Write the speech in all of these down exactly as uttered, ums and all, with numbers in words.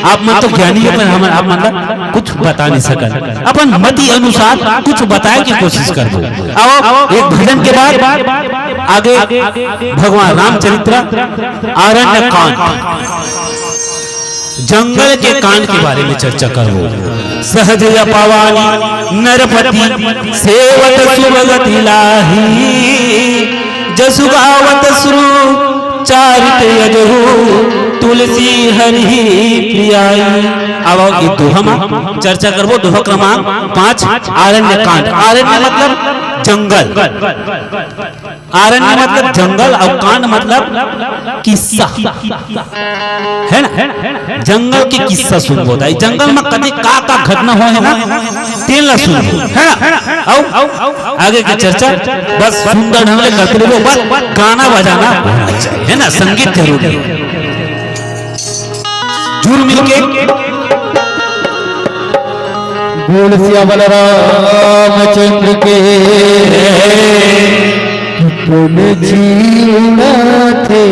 आप मन तो ज्ञानी हो, पर हमन आप मन ला कुछ बता नहीं सकन। अपन मति अनुसार कुछ बताए के कोशिश करबो। आओ, एक भजन के बाद आगे भगवान रामचरित्र आरण्य कांड, जंगल के कांड के बारे में चर्चा करबो। सहज अपावानी नरपति सेवत सुभगति लाही। जसु गावत श्रु चारित अजहु तुलसी हरि प्रियाई। अब ये दोहा मा चर्चा करबो। दोहा क्रमांक पाँच, आरण्य कांड। आरण्य मतलब जंगल, आरण्य मतलब जंगल, अउ कांड मतलब किस्सा, है ना? जंगल के किस्सा सुनबो। दाई, जंगल मा कते का का घटना होय हे ना, तेन ला सुनबो, है ना? अउ आगे के चर्चा बस सुंदर ढंग ले करते रहिबो, बस गाना बजाना होना चाहिए, है ना? संगीत जरूरी है। जुड़ मिलके बोल सियावर रामचंद्र के। अपन जीवना थे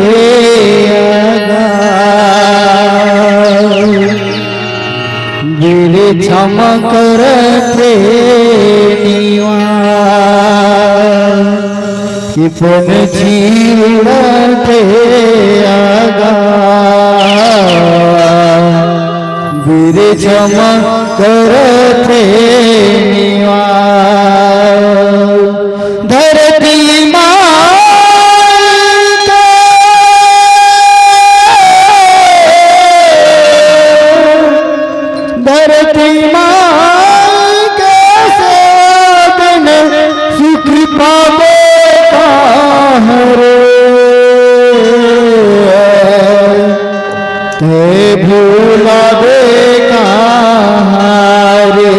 आगा, मेरे क्षमा करते निवा। अपन जीवना थे आगा, मेरे क्षमा करते निवा। धरती माँ के, धरती माँ के सेवा बिन सुख पावे कहाँ रे। ते भुलावे कहाँ रे।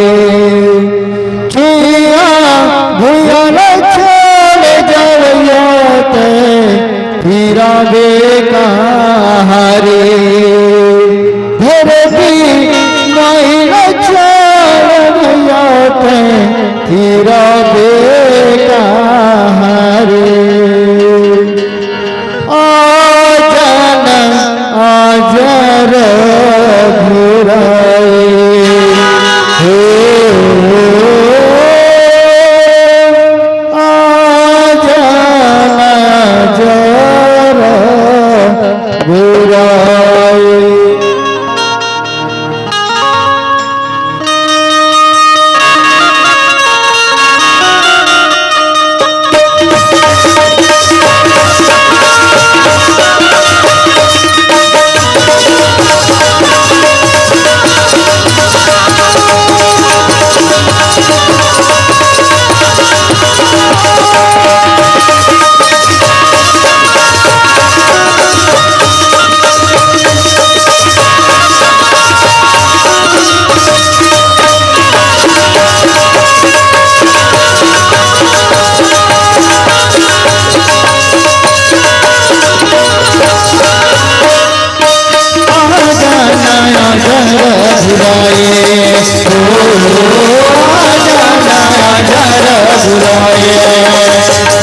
छुइया भुइया न छोड़ जावैया ते फिरावे कहाँ रे। धरती माई न छोड़ भैया ते फिरावे कहाँ रे। आजा ना, आजा रघुराई। हो, आजा ना, आजा रघुराई।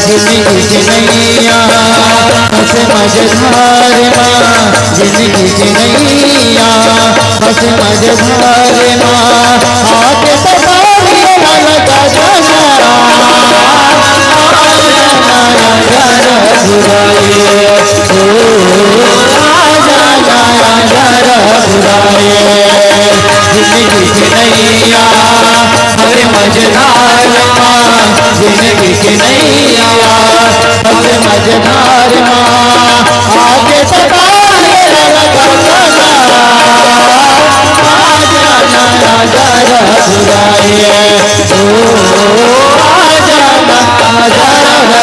जिंदगी की नैया बस मझधार माँ, जिंदगी की नैया बस मझधार माँ। आके सवारी न लगा जाना, आजा ना, आजा रघुराई। ओ, आजा ना, आजा रघुराई। जिंदगी की नैया बस मझधार माँ, जिंदगी की नैया बस मझधार माँ। आके सवारी न लगा जाना, आजा ना, आजा रघुराई। ओ, आजा ना, आजा रघुराई।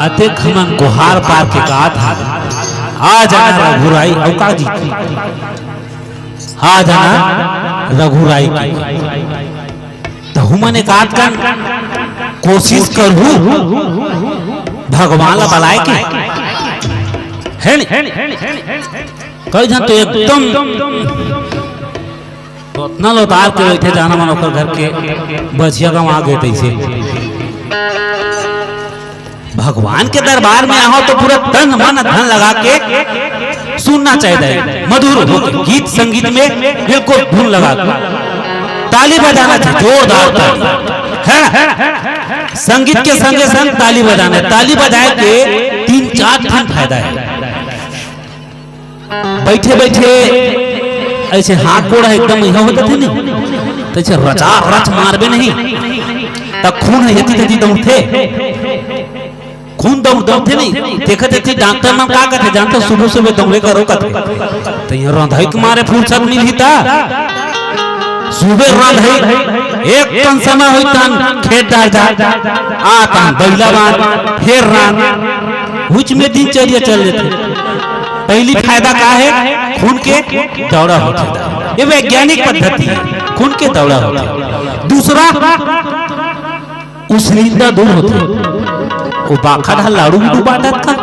अतेक हमन गोहार पार के कहात हन, आ जाना रघुराई, अउ का जी? आ जाना रघुराई के। तहू मन एकाध कन कोशिश करहू भगवान ला बलाए के, हे नी? कई झन तो एकदम तो अतना लोतार के बइठे, जाना मन ओकर घर के बछिया गंवा गे तइसे। भगवान के दरबार में आहो तो पूरा तन मन धन लगा के सुनना चाहिए, मधुर होके गीत संगीत में बिल्कुल धुन लगा के ताली बजाना चाहिए, जोरदार ताली, है ना? संगीत के संगे संग ताली बजाना है। ताली बजाए के तीन चार ठन फायदा है। बइठे बइठे अइसे हाथ गोड़ ह एकदम इहाँ हो जाथे नहीं, त अइसे रचा रच मारबे नहीं, त खून ह एती तेती दउड़थे, खून दउड़ दउड़थे नहीं। तेखर सेती डॉक्टर मन का कथे जानथव, सुबह सुबह दउड़े करो कथे। त इहाँ रंधई के मारे फुरसत मिलही त सुबह रंधई एक ठन समय होही तहन खेत डार जा, आ तहन बइला बांध, फेर रांध, उहीच में दिनचर्या चल देथे। पहिली फायदा का हे? खून के दौड़ा होथे। ये वैज्ञानिक पद्धति हे, खून के दौड़ा होथे। दूसरा, उसनींदा दूर होथे। वो बाखा ढाल लाड़ू भी बांटत का?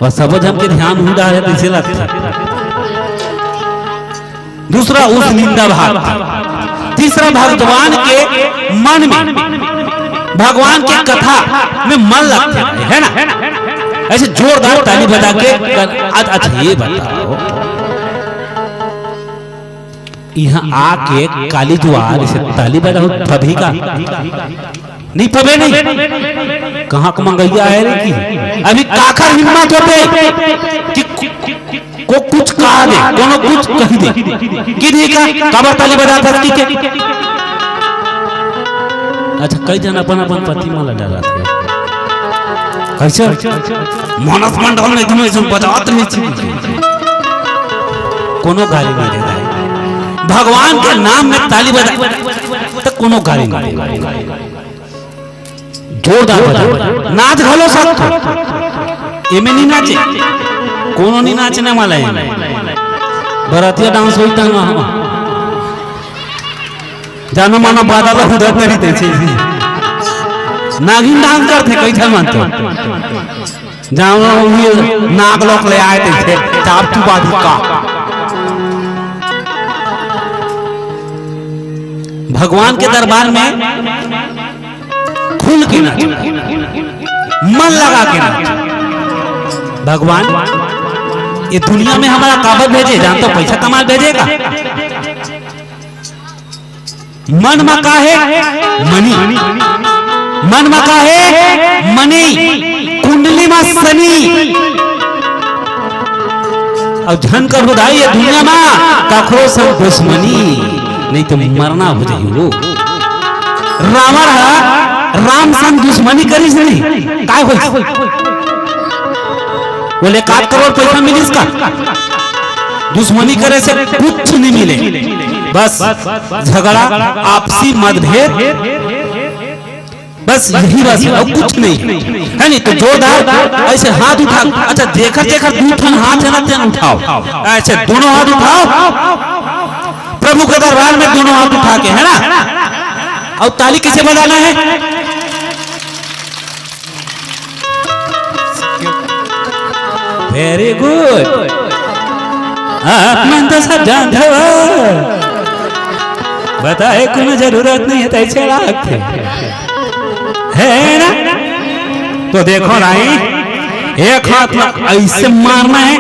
वह सब झन के ध्यान उही डारे तइसे लगथे। दूसरा उसनींदा भाग, तीसरा भगवान के मन में, भगवान के कथा में मन लगथे, है ना? अइसे जोरदार ताली बजा के कर, अच्छा, अच्छा, ये बताओ, इहाँ आके काली जुआर अइसे ताली बजाहू, पबही का? नहीं पबे नहीं। कहाँ के मंगइया आय रे कि अभी काखर हिम्मत होथे कि को कुछ कहा दे, कोनो कुछ कहि दे। कि नहीं का, काबर ताली बजाथस कि के? अच्छा, कई झन अपन अपन पति मन ला डराथे। कइसे? मानस मंडल में एकदम अइसे बजात रहिथे। कोनो गारी नहीं देथे। भगवान के नाम में ताली बजा, त कोनो गारी नहीं देथे। जोरदार बजा, नाच घलो सकथो। एमे नी नाचे, कोनो नी नाचने वाला हे। बरतिया डांस होई तहन वहाँ। जानो मानो बादल उधर तरी देखे। नागिन डांस करथे कई झन मन तो। जानो उही नाग लोक ले आय तइसे, चाप चुपा का। भगवान के दरबार में खुल के नाच, मन लगा के नाच। भगवान ये दुनिया में हमला काबर भेजे? जानथव, पैसा कमाए भेजे का? मन मा का हे? मनी। मन मा का हे? मनी। कुंडली मा सनी। अउ झन करहू दाई ये दुनिया मा कखरो संग दुश्मनी, नहीं तो मरना हो जाही वो। रावण ह राम संग दुश्मनी करिस नहीं, काय होइस? बोले, "एक आध करोड़ पैसा मिलिस का?" दुश्मनी करे से कुछ नहीं मिले, बस झगड़ा, आपसी मतभेद, बस यही बस, अउ कुछ नहीं हे। नहीं तो जोरदार अइसे हाथ उठा, अच्छा, जेकर जेकर दू ठन हाथ हे ना, तेन उठाव, अइसे दोनों हाथ उठाव प्रभु के दरबार में, दोनों हाथ उठा के, हे ना? अउ ताली कइसे बजाना हे? Very good। आप मन तो सब जानथव, बताए कोनो जरूरत नहीं हे, तइसे लागथे, हे ना? तो देखो राई, एक हाथ ला अइसे मारना हे,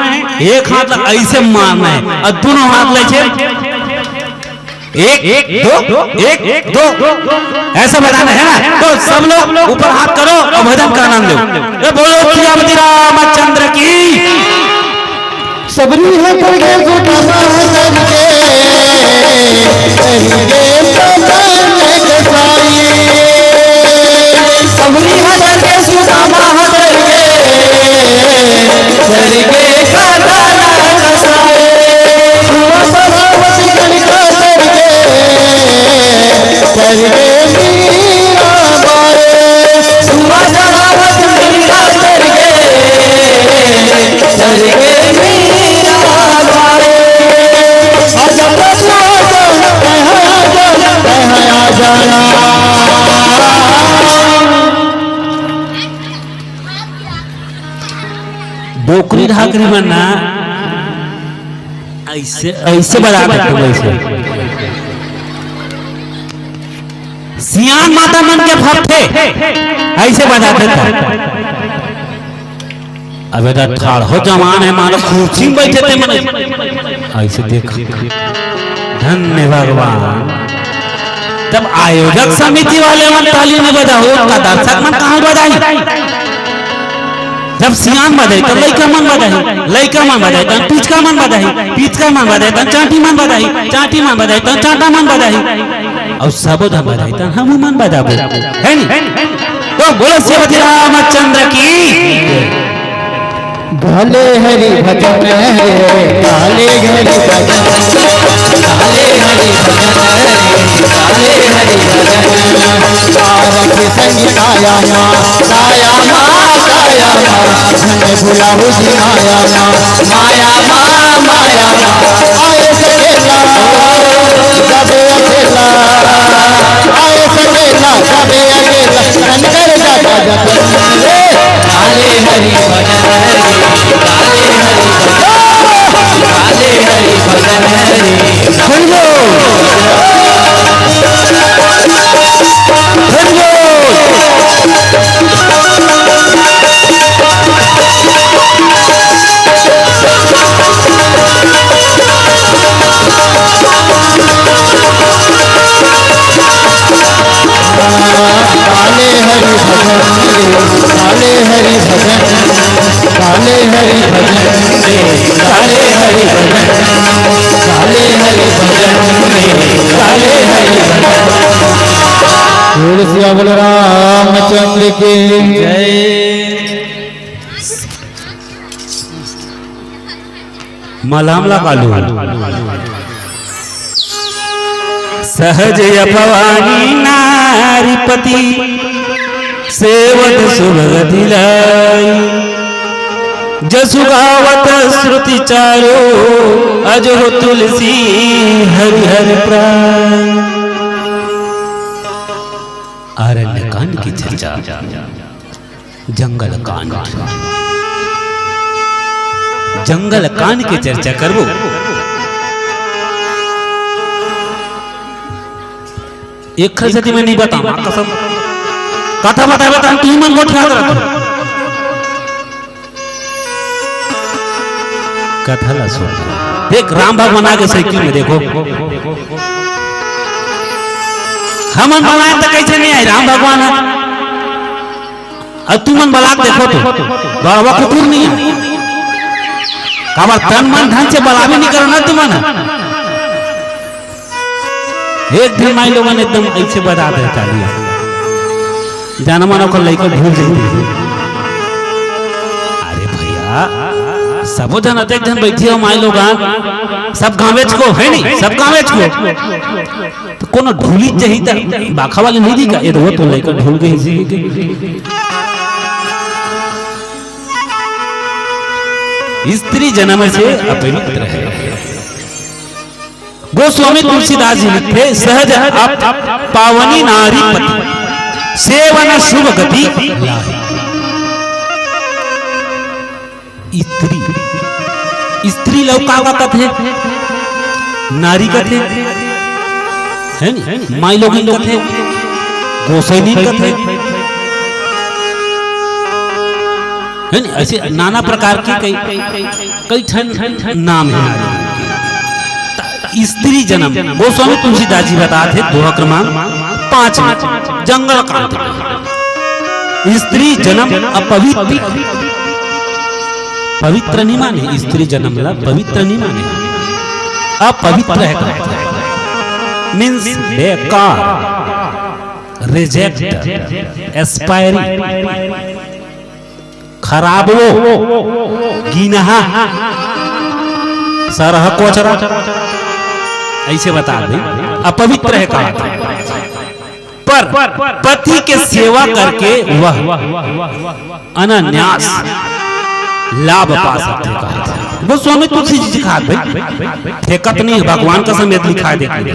एक हाथ ला अइसे मारना हे, अउ दोनों हाथ ला अइसे एक, एक, दो, एक, एक, दो। अइसे बजाना हे ना? तो सब लोग ऊपर हाथ करो अउ भजन का आनंद लो। ए, बोलो सियापति रामचंद्र की। सबरी हाथ करके सुदामा हाथ करके, करके प्रसन्न कसाई। सबरी हाथ करके सुदामा हाथ करके, करके प्रसन्न कसाई। सुवा सलामत कनिका करके, करके मीरा बाए। सुवा सलामत कनिका करके, करके मीरा बाए। आजा प्रभु आजा, आजा, आजा, हकरी मन ना, अइसे, अइसे बजा देथे, अइसे। सियान माता मन के फरथे, अइसे बजा देथे। अबे त ठाढ़ो जवान हे, मानो कुर्सी में बइठे ते मन। अइसे देख, धन्य भगवान। जब आयोजक समिति वाले मन ताली नइ बजाही, त दर्शक मन कहाँ बजाही? जब सियान बजाही, त लइका मन बजाही, लइका मन बजाही, त पिचका मन बजाही, पिचका मन बजाही, त चांटी मन बजाही, चांटी मन बजाही, त चांटा मन बजाही, अउ सबो झन बजाही, त हमू मन बजाबो, हे नी? तो बोलो श्रीमती रामचंद्र की। भले हरि भजन रे, काले हरि भजन, काले हरि भजन रे, काले हरि भजन। पावन के संग काया माँ, काया माँ, काया माँ, धन भुलाहु जी माया माँ, माया माँ, माया माँ। आए सकेला, जबे अकेला, आए सकेला, जबे अकेला, शंकर दादा जतन रे। काले हरि भजन रे, काले हरि भजन, काले हरि भजन रे। हरि बोल। हरि बोल। काले हरि भजन रे, काले हरि भजन, काले हरि भजन रे, काले हरि भजन, काले हरि भजन रे, काले हरि भजन। बोल सिया बोल रामचंद्र की जय। मलहम ला कालू। सहज अपवानी नारी पति, सेवत सुभग दिलाई। जसु गावत श्रुति चारो, अजहु तुलसी हरि हर प्राण। आरण्य कांड की चर्चा। जंगल कांड, जंगल कांड के चर्चा करबो। एक खर सेती मैं नइ बतावंव, कसम। कथा बताय बताय तुमन गोठियात रहिथव। कथा ला सुन। देख, राम भगवान आगे साइकिल में, देखो। हमन बनाए त कइसे नइ आय राम भगवान ह? अउ तुमन बला के देखो तो, बड़वा कुकुर नइ हे। काबर तन मन धन से बलाबे नइ करो ना तुमन। एक दिन माईलोगन एकदम अइसे बजा दे ताली। जाना माना ओकर लइका ढूंढ लेथे। अरे भइया, सबो झन अतेक झन बइठे हो माईलोगन, सब गाँवेच को हे नी, सब गाँवेच को। त कोनो ढूलिच जाही त बाखा वाले नइ दिखा, ए त ओ तो लइका ढूल गे हे। स्त्री जनम से अपवित्र हे। गोस्वामी तुलसीदास जी लिखथे, सहज अप पावनी नारी पति, सेवन सुभ गति लाही। स्त्री, स्त्री ला का, का कथे? नारी कथे, हे नी? माईलोगिन कथे, गोसइनिन कथे, हे नी? अइसे नाना प्रकार के कई, कई ठन नाम हे नारी। त स्त्री जनम, गोस्वामी तुलसीदास जी बतात हे, दोहा क्रमांक पाँच में, जंगल कांड। स्त्री जनम अपवित्र। पवित्र नइ माने, स्त्री जनम ला पवित्र नइ माने, अपवित्र हे कहत हे। Means बेकार, reject, expiry, खराब वो, गिनहा, सरह कोचरा, अइसे बता दे, अपवित्र हे कहत हे। पर पति के सेवा करके वह अनायास लाभ पा सकथे, कहत हे। गोस्वामी तुलसी जी कहत हे, फेंकत नइ हे, भगवान का समेत लिखाय देख ले।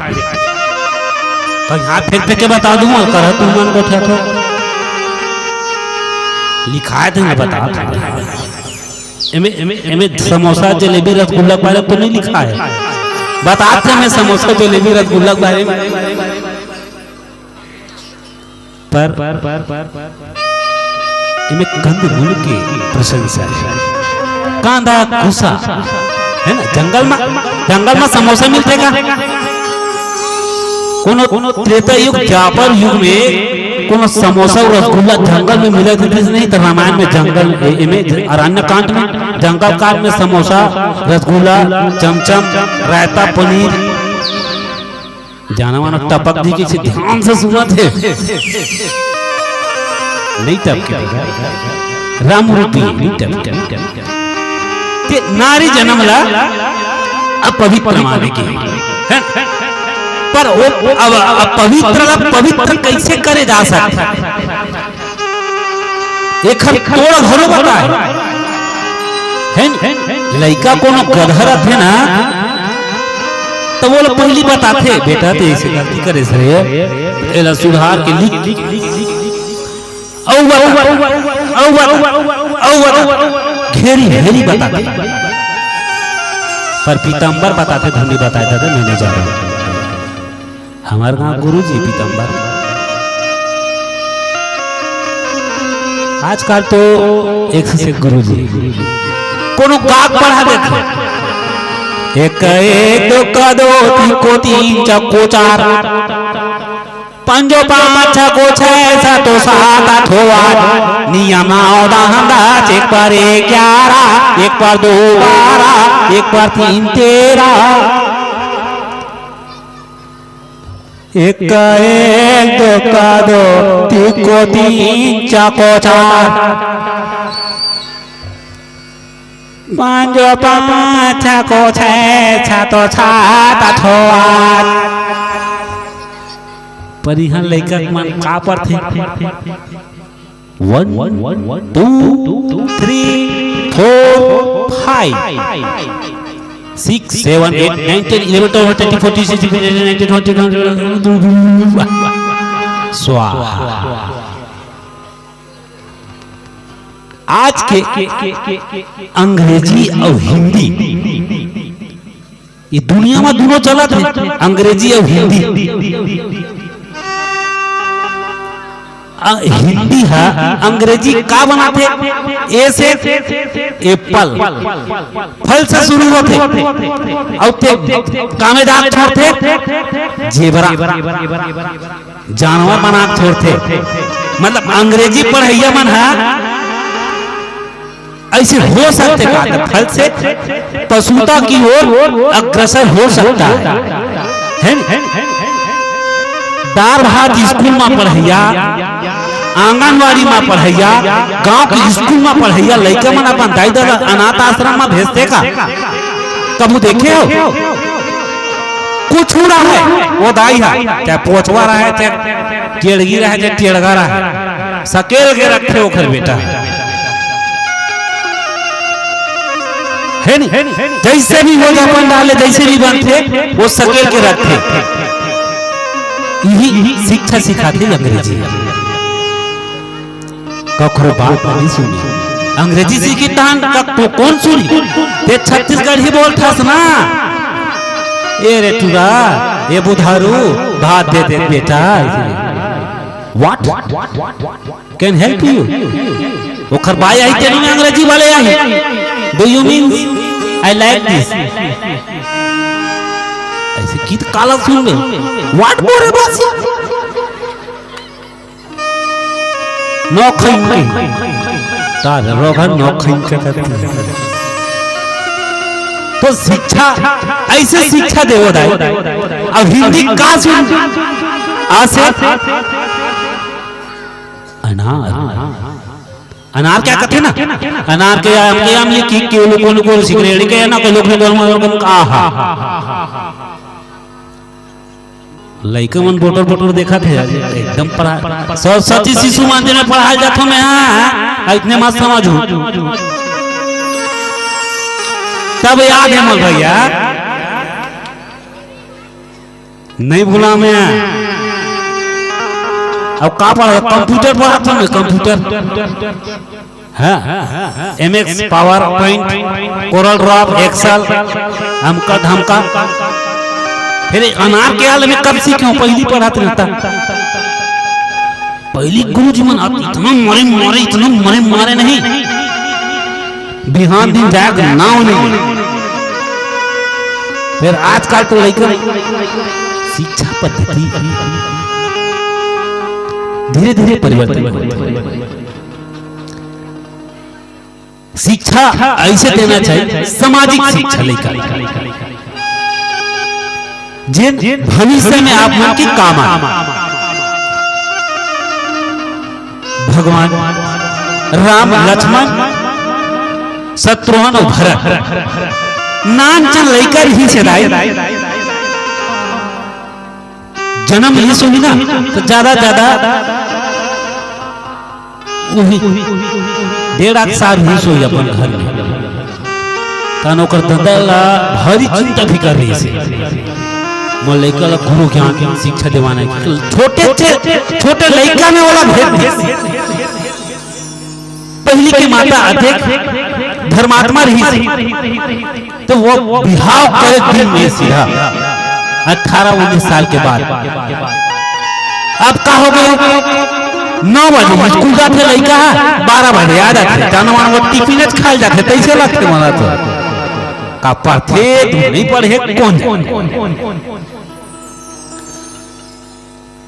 कहीं हाथ फेंक फेंक के बता दूं, अउ करत तुमन गोठियाथव। लिखाय हे, मैं बता दूं। एमे, एमे समोसा, जलेबी, रसगुल्ला के बारे में तो नहीं लिखा है। बताते हैं समोसा, जलेबी, रसगुल्ला के बारे में। पर एमे कंदमूल के प्रशंसा है। कांदा, कुसा, है ना? जंगल में, जंगल में समोसा मिलथे का? कोनो त्रेता युग, द्वापर युग में कोनो समोसा अउ रसगुल्ला जंगल में मिलत रहिस नहीं, त रामायण में जंगल, ए-, एमे ज-, अरण्य कांड में, जंगल कांड में समोसा, रसगुल्ला, चमचम, रायता, पनीर, जाना माना टपक जी के ध्यान से सुनत हे। नहीं टपके, राम रूपी, नहीं टपके। ते नारी जन्म ला अपवित्र माने के, हैं? पर वो अब अपवित्र ला पवित्र कैसे करे जा सकता? एखर तोड़ घलो बताए, हैं? लइका कोनो गधा रथे ना, त वो ला पहिली बताथे, "बेटा, ते ऐसे गलती करे हस रे, एला सुधार के लिख।" अउ बता, अउ बता, अउ बता, घेरी घेरी बताथे। पर पीताम्बर बताथे, धुन नइ बताय दादा, मैं नइ जानंव। हमर गांव गुरुजी पीताम्बर। आजकल तो एक से एक गुरुजी, कोनो गा के पढ़ा देथे। एक एक दो का दो, तीन को तीन, चार को चार। पंजो पाँच, छको छय, सतो सात, आठो आठ। नियम अउ दहन दस, एक पर एक ग्यारह, एक पर दो बारह, एक पर तीन तेरह। एक का एक, दो का दो, तीन को तीन, चार को चार। पाँच जो पाँच, छः को छः, छः तो सात, आठो आठ। पर इहाँ लइका मन का पढ़थे? One, two, three, four, five, six, seven, eight, nine, ten, eleven, twelve, thirteen, fourteen, sixteen, seventeen, eighteen, nineteen, twenty, twenty, स्वाहा। आज के अंग्रेजी अउ हिंदी, ये दुनिया म दूनों चलत हे, अंग्रेजी अउ हिंदी। अ, हिंदी ह अंग्रेजी का बनाथे? A से apple, फल से शुरू होथे, अउ ते का में दाग छोड़थे? जेबरा। जानवर बना के छोड़थे। मतलब अंग्रेजी पढ़इया मन ह ऐसे हो सकथे का, त फल से पशुता की ओर अग्रसर हो सकता है, है न? दार भात स्कूल म पढ़इया, आंगनवाड़ी म पढ़इया, गांव के स्कूल म पढ़इया लइका मन अपन दाई ददा अनाथ आश्रम म भेजथे का? कभू देखे हो? कुछु रहय, वो दाई ह, चाहे पोछवा रहय, चाहे टेड़गी रहय, चाहे टेड़गा रहय, सकेल के रखथे ओखर बेटा। हे नी? जइसे भी हो जापन डाले, जइसे भी बनथे, वो सकेल के रखथे। इही शिक्षा सिखाथे अंग्रेजी। कखरो बात नइ सुनी। अंग्रेजी सीखी तहन क-, को-, कोन सुनी? ते छत्तीसगढ़ी बोलथस ना। ए रे टूरा, ए बुधारू, भात दे दे बेटा। What? Can help you? ओखर बाई आही तेनो में अंग्रेजी वाले आही। Do you mean I like this? ऐसे गीत काला सुन ले। What बोले बस? नौखइन के। तार रोगन नौखइन के करती है। तो शिक्षा, ऐसे शिक्षा देवो दाई। अब हिंदी का सुन? आसे अनार। अनार क्या कहते हैं ना? अनार के आम के आम, ये की, की, लोगों, लोगों, सिगरेट के ना, को लोग, लोग, लोग, लोग, आहा। लइका मन बोटर बोटर देखत हे यार, एकदम पढ़ा-, सरस्वती शिशु मंदिर में पढ़ाए जाथो मैं, हाँ, हाँ, इतने मत समझो। तब याद हे मोर भैया, नहीं भूला मैं। अब का पढ़ा? कंप्यूटर पढ़ा था मैं, कंप्यूटर। हाँ, M X, PowerPoint, Corel draw, Excel, हमका धमका। फिर अनार के हाल में कब सीखे हो? पहली पढ़त रहता। पहली गुरुजी मन आत इतना मारे मारे, इतना मारे मारे नहीं, बिहान दिन जाए के नाव नहीं। फिर आजकल तो लइका शिक्षा पद्धति धीरे धीरे परिवर्तन होत हे। शिक्षा ऐसे देना चाहिए, सामाजिक शिक्षा लइका, जेन भविष्य में आप मन के काम आए। भगवान राम, लक्ष्मण, शत्रुघ्न अउ भरत, नानचन लइका रहिस हे दाई, जनम लिहिस होही ना, त ज्यादा ज्यादा उही डेढ़ आध साल रहिस होही अपन घर में। तहन ओकर ददा ला भारी चिंता फिकर रहिस हे, मोर लइका ला गुरु ज्ञान शिक्षा देवाना हे। छोटे से, छोटे लइका में ओला भेद दिस। पहली के माता अतेक धर्मात्मा रहिस, त ओ बिहाव करे दिन में सीधा अठारह उन्नीस साल के बाद। अब का हो गे? नौ बजे स्कूल जाथे लइका, बारह बजे आ जाथे, जानो मानो वो टिफिन च खा जाथे, तइसे लगथे मोला तो। का पढ़थे, तू नहीं पढ़े, कौन जाने?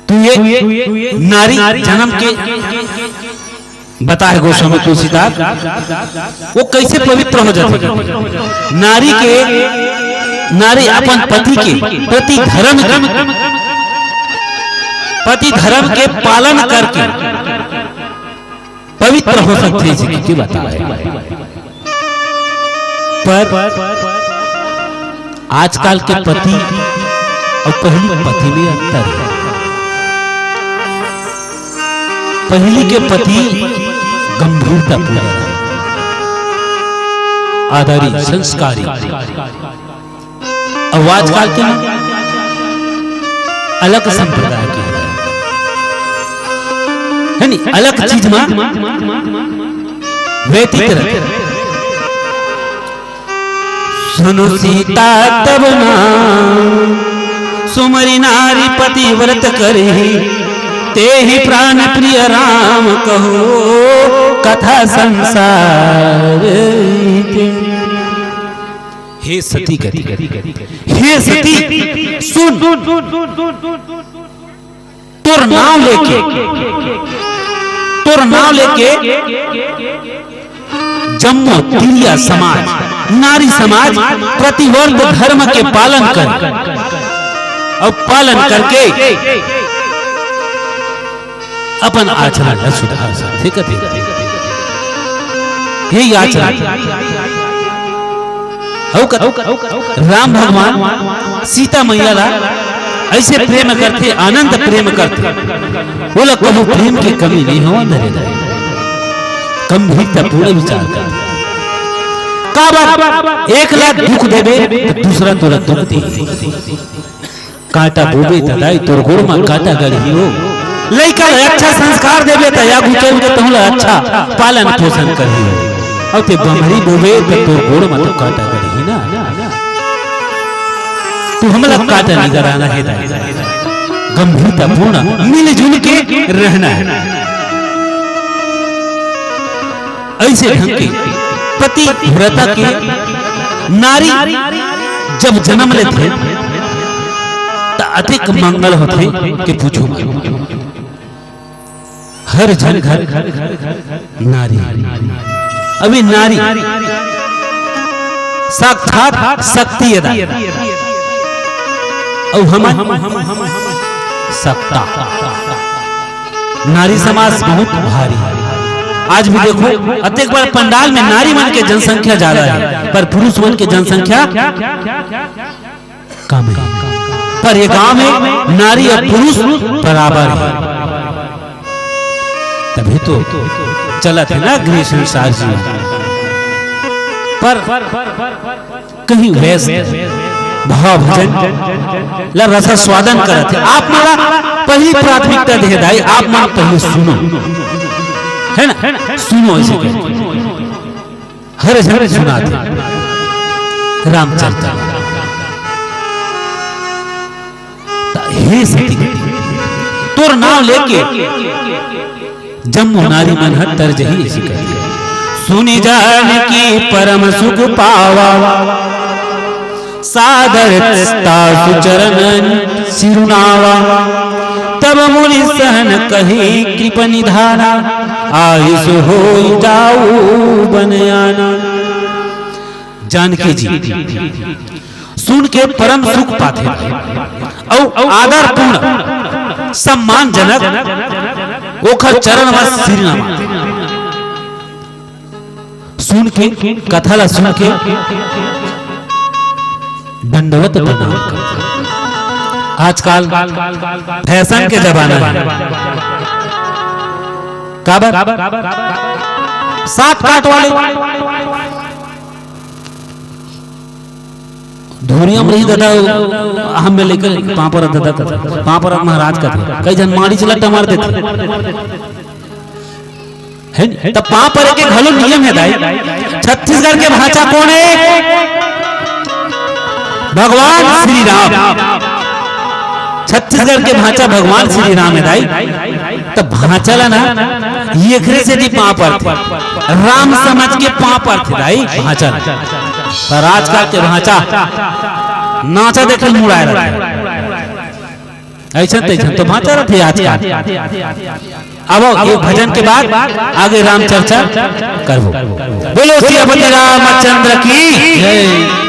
तो ये नारी जन्म के बताए गोस्वामी तुलसीदास, वो कैसे पवित्र हो जाथे। नारी के, नारी अपन पति के प्रति धर्म के, पति धर्म के पालन करके पवित्र हो सकथे, इसे की बताए। पर आजकल के पति अउ पहली पति में अंतर हे। पहली के पति गंभीरतापूर्ण, आदरी, संस्कारी, अउ आजकल के अलग संप्रदाय के हे नी, अलग चीज में व्यतीत रहिथे। सुनो सीता तब नाम सुमरि नारी पतिव्रत करही, तेहि प्राण प्रिय राम कहो कथा संसार के। हे सती कति, हे सती सुन, तोर नाव लेके, तोर नाव लेके जम्मो तिरिया समाज, नारी समाज प्रतिव्रत धर्म के पालन करे अउ पालन करके अपन आचरण ला सुधार सकथे कथे। हे आचरण, अउ कथे, राम भगवान सीता मैया ला ऐसे प्रेम करथे, आनंद प्रेम करथे, ओला कभू प्रेम के कमी नहीं होवा धरे। गंभीरतापूर्ण विचार करथे। काबर एक ला दुख देबे त दूसरा तोला दुख दे। कांटा बोबे त दाई तोर गोड़ म कांटा गड़ही हो। लइका ल अच्छा संस्कार देबे त आगू चल के तहूं ल अच्छा पालन पोषण करही हो। अउ ते बमरी बोबे त तोर गोड़ म तो कांटा गड़ही ना। तू हमला कांटा नहीं गड़ाना हे दाई। गंभीरतापूर्ण मिलजुल के रहना हे। ऐसे ढंग के पतिव्रता के नारी जब जन्म लेथे त अतेक मंगल होथे के पूछो मत। हर झन घर नारी, अभी नारी साक्षात शक्ति अदा, अउ हमन सत्ता। नारी समाज बहुत भारी हे। आज भी देखो, अतेक बड़ पंडाल में नारी मन के जनसंख्या ज्यादा हे, पर पुरुष मन के जनसंख्या कम हे। पर ये गांव में नारी अउ पुरुष बराबर हे, तभी तो चलत हे ना गृह संसार जी। पर कहीं वैसे भाव भजन ला रसास्वादन करत हे। आप मन ला पहली प्राथमिकता दे दाई, आप मन पहले सुनो। है ना? सुनो इसे कहे। हर झन सुनाथे रामचरित। त हे सती, तोर नाव लेके जम्मो नारी मन ह तरजही अइसे कथे। सुनि जानकी परम सुख पावा, सादर तासु चरण सिरुनावा। तब मुनि सहन कहे कृप निधाना, आइस होई जाऊ बन आना। जानकी जी सुन के परम सुख पाथे, अउ आदरपूर्ण सम्मानजनक ओखर चरण म सिरना माथे। सुन के, कथा ला सुन के दंडवत प्रणाम कर। आजकल फैशन के जमाना हे। काबर? साठ काट वाले धुरिया म रही दादा, हम में लेकर पाँव परत दादा कथे, पाँव परत महाराज कथे, कई झन माड़ी चला टमार देथे। हे नी? त पाँव परे के घलो नियम हे दाई। छत्तीसगढ़ के भांचा कोन हे? भगवान श्री राम। छत्तीसगढ़ के भांचा भगवान श्री राम हे दाई। त भांचा ला ना, एकरे सेती पाँव परथे, राम समझ के पाँव परथे दाई भांचा ला। पर आजकल के भांचा नाचा देखे मुड़ाए रथे। अइसन तइसन तो भांचा रथे आजकल। अब एक भजन के बाद आगे राम चर्चा करबो। बोलो सियापति रामचंद्र की जय।